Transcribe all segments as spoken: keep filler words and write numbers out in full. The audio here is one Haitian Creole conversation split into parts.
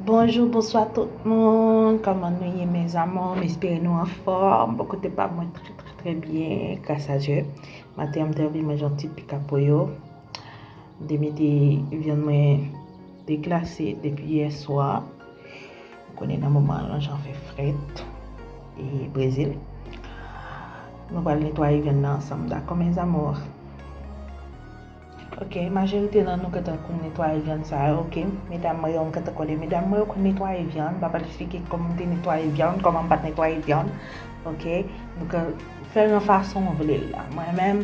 Bonjou, bonswa tout moun. Kòman nou ye, mes amours? M espere nou anfòm. Bò kote pa mwen, trè, trè, trè byen, gras a Dye. Maten an, m te anvi manje yon ti pikapoyo. M te mete vyann mwen deglase depi yè swa. Ou konnen nan moman an, jan fè frèt e Brezil. Nou pral netwaye vyann nan ansanm, dakò, mes amours? Ok, majorite nan nou gentan konn netwaye vyann sa yo, ok? Medam mwen yo, m gentan konnen medam mwen yo konn netwaye vyann. M pa pral eksplike kòman m te netwaye vyann, kòman m pa t netwaye vyann, ok? Nou ka fè l nan fason w vle l la. Mwen menm,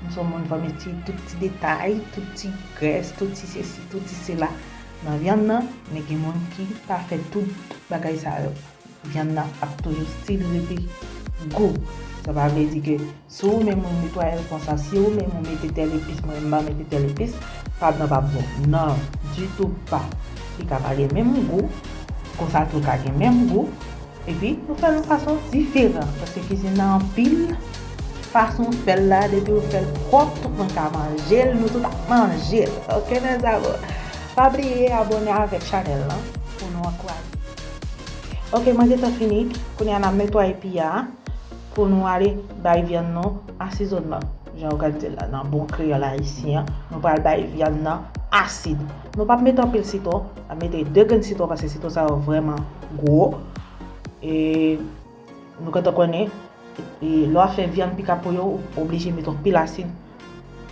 m se yon moun, fò m etire tout ti detay, tout ti grès, tout ti sesi, tout ti sela nan vyann nan, men gen moun ki pa fè tout bagay sa yo. Vyann nan ap toujou still rete gou. Sa pa vle di ke si ou menm ou netwaye l konsa, si ou menm ou mete tèl epis, mwen m pa mete tèl epis, pa nan p ap bon. Non, ditou pa. Li ka pa gen menm gou, konsa tou ka gen menm gou, epi nou fè l yon fason diferan, paske kizin nan anpil fason w fè l la, depi w fè l pwòp, tout moun ka manje l, nou tout ap manje l. Ok, mes amours? Pa bliye abòne avèk chanèl lan pou nou ankouraje. Ok, mwen gentan fini. Kounye a n ap netwaye piya pou nou ale bay vyann nou asizònman. Jan yo ka di l la, nan bon kreyòl ayisyen an, nou pral bay vyann nan asid. Nou p ap mete anpil sitwon, n ap mete de grenn sitwon paske sitwon sa yo vrèman gwo. E nou gentan konnen, e lè w ap fè vyann pikapoyo, ou oblije mete anpil asid.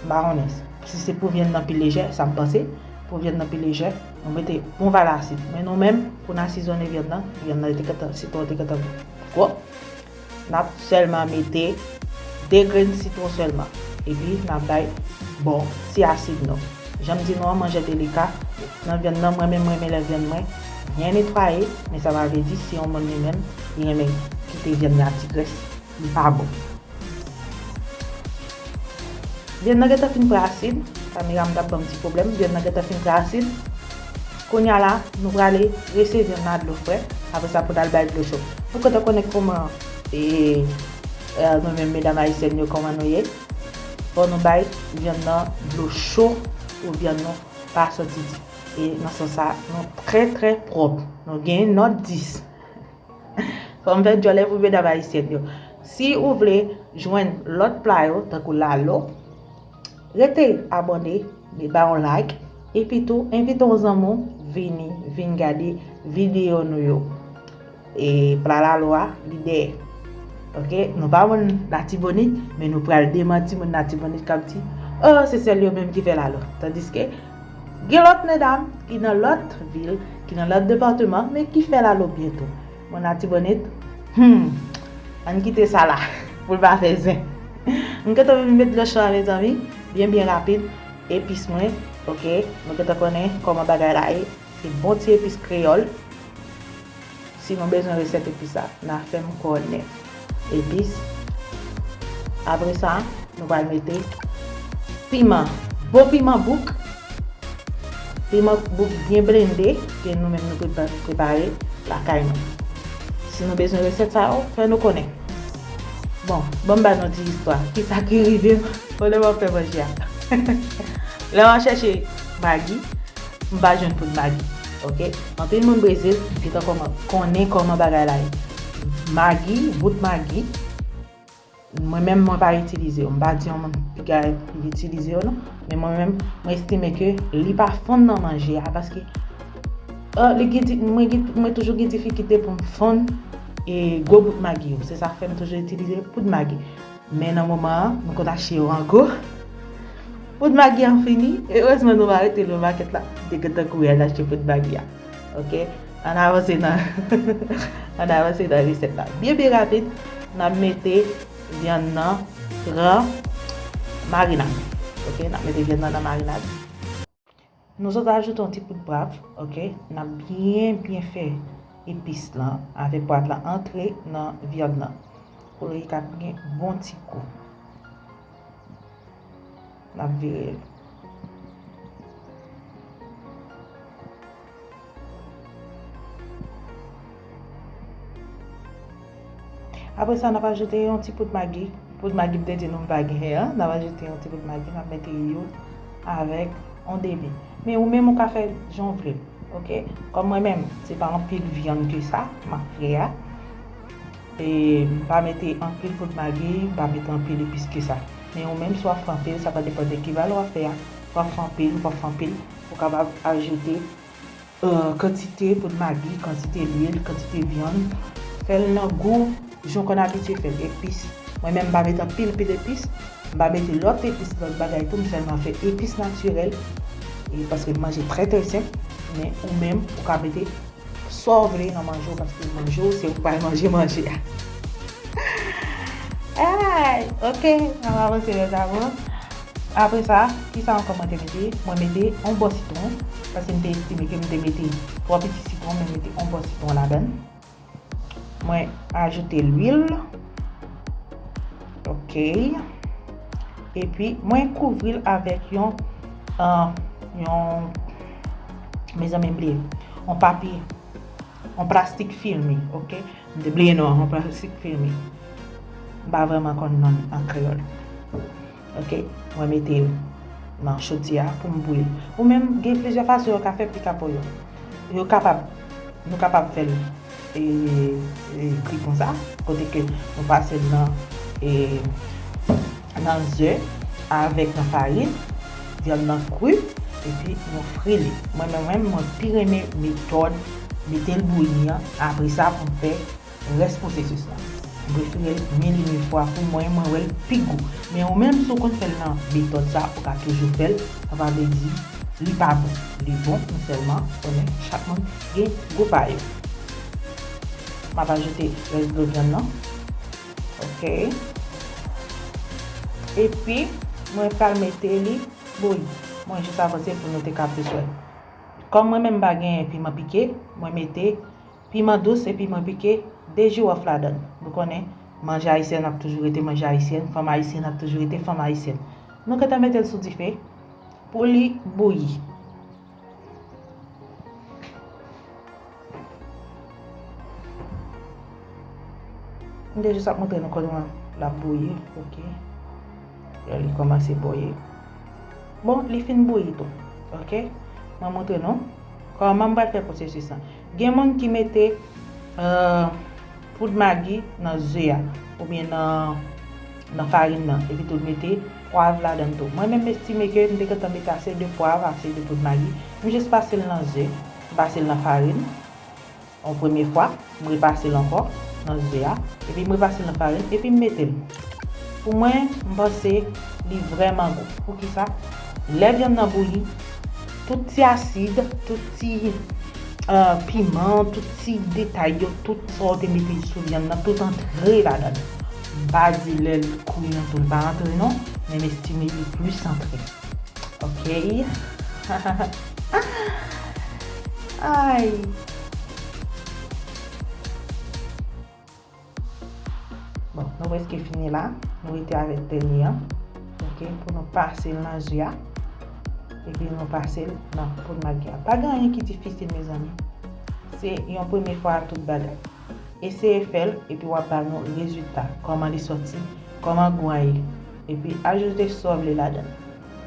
M pa konnen si se pou vyann nan pi lejè, sa m panse. Pou vyann nan pi lejè, nou mete bon valè asid. Men nou menm, pou n asizone vyann nan, vyann nan te gentan, sitwon te gentan gwo. N ap sèlman mete de grenn sitwon sèlman. Epi n ap bay bon ti asid nou. Jan m di nou an, manje delika. Nan vyann nan, mwen menm, mwen renmen lè vyann mwen byen netwaye, men sa pa vle di si yon moun li menm, li renmen kite vyann nan ti grès, li pa bon. Vyann nan gentan fin pre asid. Kamera m t ap ban m ti pwoblèm. Vyann nan gentan fin pre asid. Kounye a la, nou prale rese vyann nan ak dlo frè. Apre sa, pou n al bay dlo cho. Nou gentan konnen kòman, e, e, nou menm medam ayisyèn yo, kòman nou ye. Fò nou bay vyann nan dlo cho pou vyann nou pa soti di. E nan sans sa, nou trè, trè pwòp. Nou gen nòt dis. Fò m fè djòlè pou medam ayisyèn yo. Si ou vle jwenn lòt pla yo, tankou lalo, rete abòne, ba yon like, epi tou envite yon zanmi w vini, vin gade videyo nou yo. E pla lalo a, li dèyè. Ok, nou pa moun Latibonit, men nou pral demanti moun Latibonit k ap di, oh, se sèl yo menm ki fè lalo. Tandiske gen lòt medam ki nan lòt vil, ki nan lòt depatman, men ki fè lalo byen tou. Moun Latibonit, hmm, ann kite sa la, pou l pa fè zen. M gentan vin met dlo cho a, mezanmi, byen, byen rapid. Epis mwen, ok, nou gentan konnen kòman bagay la ye. Se bon ti epis kreyòl. Si nou bezwen resèt epis la, n a fè m konnen. Epis. Apre sa, nou pral mete piman. Bon piman bouk. Piman bouk byen blende, ke nou menm nou prepa-, prepare lakay nou. Si nou bezwen resèt sa yo, fè nou konnen. Bon, ban m ba nou ti istwa. Kisa ki rive m pandan m ap fè manje a? Lè m ap chèche magi, m pa jwenn poud magi. Ok? Anpil moun Brezil gentan kòman, konnen kòman bagay la ye. Magi, bout magi, mwen menm, mwen pa itilize yo. M pa di yon moun piga itilize yo, non. Men mwen menm, mwen estime ke li pa fonn nan manje a, paske, euh, li gen di-, mwen gen, mwen toujou gen difikilte pou m fonn e gwo bout magi yo. Se sa k fè m toujou itilize poud magi. Men nan moman an, nou konn achte yo an gwo. Poud magi an fini, erezman nou pa rete lwen makèt la. M te gentan kouri al achte poud magi a. Ok? Ann avanse nan, ann avanse nan resèt la. Byen, byen rapid, n ap mete vyann nan pran marinad. Ok? N ap mete vyann nan nan marinad. Nou sot ajoute yon ti poud pwav, ok? N ap byen, byen fè epis lan avèk pwav lan antre nan vyann nan. Pou li ka gen bon ti gou. N ap vire l. Apre sa, n ap ajoute yon ti poud magi. Poud magi m te di nou m pa genyen an. N ap ajoute yon ti poud magi, n ap mete youn avèk yon demi. Men ou menm ou ka fè jan w vle. Ok, kòm mwen menm, se pa anpil vyann ke sa m ap fè a. E m pa mete anpil poud magi, m pa mete anpil epis ke sa. Men ou menm, si w ap fè anpil, sa va depann de ki valè w ap fè a. W ap fè anpil, w ap fè anpil, ou kapab ajoute euh, kantite poud magi, kantite lwil, kantite vyann. Fè l nan gou jan w konn abitye fè l. Epis. Mwen menm, m pa mete anpil, pil epis. M pa mete lòt epis, lòt bagay tou. M sèlman fè epis natirèl. E paske m manje trè, trè senp. Men ou menm, ou ka mete sa w vle nan manje w, paske manje w, se ou k pral manje manje a. Ay, ok, n ap avanse lè sa bon. Apre sa, kisa ankò mwen te mete? Mwen mete yon bò sitwon, paske m te estime ke m te mete twò piti sitwon, mwen mete yon bò sitwon ladan l. Mwen ajoute lwil. Ok. Epi, mwen kouvri l avèk yon, ah, yon, mezanmi, m bliye, yon papye, yon plastik filme, ok? M te bliye non, yon plastik filme. M pa vrèman konn non l an kreyòl. Ok, mwen mete l nan chodyè a pou m bouyi l. Ou menm, gen plizyè fason yo ka fè pika po yo. Yo kapab, nou kapab fè l, e, e, kri konsa, kote ke nou pase l nan, e, nan ze avèk nan farin, vyann nan kri, epi nou fri li. Mwen menm, mwen, mwen pi renmen metòd mete l bouyi an, apre sa pou m fè rès pwosesis la. M prefere l mil e mil fwa pou mwen, mwen wè l pi gou. Men ou menm, si w konn fè l nan metòd sa, ou ka toujou fè l. Sa pa vle di li pa bon. Li bon, men sèlman, konnen chak moun gen gou pa yo. M ap ajoute rès dlo vyann nan. Ok. Epi, mwen pral mete li bouyi. Mwen jis avanse pou nou te ka plis wè. Kòm mwen menm pa gen piman pike, mwen mete piman dous epi mwen pike de jiwòf ladan l. Nou konnen, manje ayisyèn ap toujou rete manje ayisyèn, fanm ayisyèn ap toujou rete fanm ayisyèn. Nou gentan mete l sou dife pou li bouyi. M te jis ap montre nou kòman l ap bouyi, ok. Lè li kòmanse bouyi. Bon, li fin bouyi tou, ok. Mwen montre nou kòman m pral fè pwosesis lan. Gen moun ki mete, euh, poud magi nan ze a, oubyen nan, nan farin nan, epi tou mete pwav ladan l tou. Mwen menm, m estime ke m te gentan mete ase de pwav, ase de poud magi. M jis pase l nan ze, m pase l nan farin yon premye fwa, m repase l ankò nan ze a, epi m repase l nan farin, epi m mete l. Pou mwen, m panse li vrèman gou. Poukisa? Lè vyann nan bouyi, tout ti asid, tout ti, euh, piman, tout ti detay yo, tout sa w te mete sou vyann nan, tout antre ladan l. M pa di lè l kri an tou l pa antre non, men m estime li plis antre. Ok. Ay. Bon, nou prèske fini la. Nou rete avèk dènye an. Ok, pou nou pase l nan ze a. Epi nou pase l nan poud magi a. Pa gen anyen ki difisil, mezanmi. Se yon premye fwa a tout bagay. Eseye fè l, epi w ap ba nou rezilta. Kòman li sòti, kòman gou an ye. Epi ajoute sa w vle ladan l.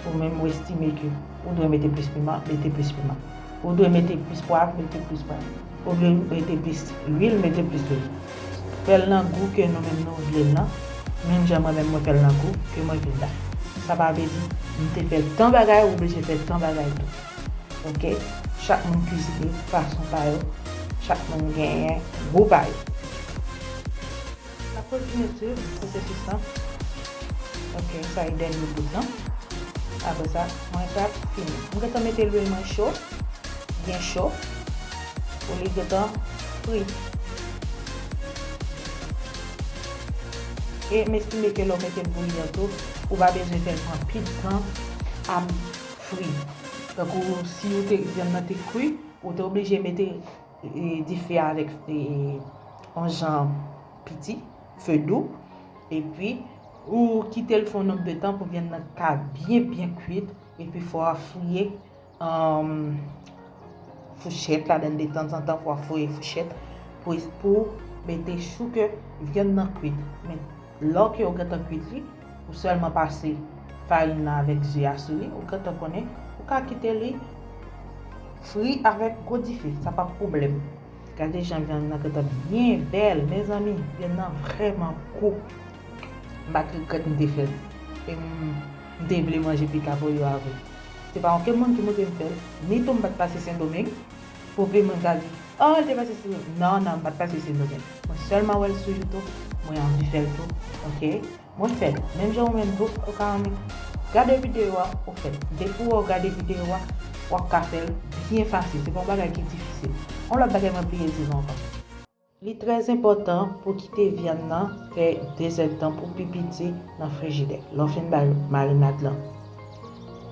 Ou menm ou estime ke ou dwe mete plis piman, mete plis piman. Ou dwe mete plis pwav, mete plis pwav. Ou dwe mete plis lwil, mete plis lwil. Fè l nan gou ke nou menm nou vle l lan, menm jan mwen menm mwen fè l nan gou ke mwen vle l la. Sa pa vle di m te fè tan bagay, ou oblije fè tan bagay tou. Ok? Chak moun kwizine fason pa yo, chak moun genyen gou pa yo. N ap kontinye swiv pwosesis lan. Ok, sa e dènye bout lan. Apre sa, mwen pral fini. M gentan mete lwil mwen cho, byen cho, pou li gentan fri. E m estime ke lè w mete l bouyi an tou, ou pa bezwen fè l pran pil tan ap fri. Tankou si ou te, vyann nan te kri, ou te oblije mete e, dife a avèk, e, yon jan piti, fe dou, epi ou kite l fè yon nonb de tan pou vyann nan ka byen, byen kwit, epi fò w fouye, um, fouchèt ladan l detanzantan, fò w fouye fouchèt pou, pou mete sou ke vyann nan kwit. Men lè ke w gentan kwit li, ou sèlman pase farin nan avèk ze a sou li, ou gentan konnen, ou ka kite li Fri avèk gwo dife, sa pa pwoblèm. Gade jan vyann nan gentan byen bèl, mezanmi, vyann nan vrèman gou. M pa t regrèt m te fè l. E m, m te vle manje pika pollo a vre. Se pa okenn moun ki montre m fè l, ni tou m pa t pase Sendomeng, pou okenn moun ka di, oh, l te pase Sendomeng. Non, non, m pa t pase Sendomeng. Mwen sèlman wè l sou YouTube, mwen anvi fè l tou, oke? Mwen fè l. Menm jan ou menm tou, ou ka anvi gade videyo a, ou fè l. Depi w gade videyo a, w ap ka fè l byen fasil. Se pa yon bagay ki difisil. Yon lòt bagay mwen bliye di nou ankò. Li trè enpòtan pou kite vyann nan fè de zèdtan pou pi piti nan frijidè. Lè w fin bay marinad lan,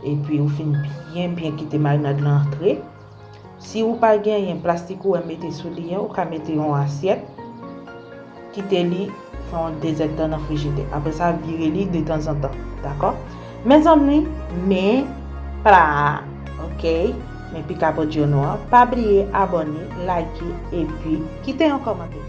epi ou fin byen, byen kite marinad lan antre, si ou pa genyen plastik ou wè mete sou li an, ou ka mete yon asyèt, kite li fè yon de zèdtan nan frijidè. Apre sa, vire li detanzantan, dakò? Mezanmi, men pla a, oke? Men pika pollo nou an. Pa bliye abòne, like, epi kite yon kòmantè.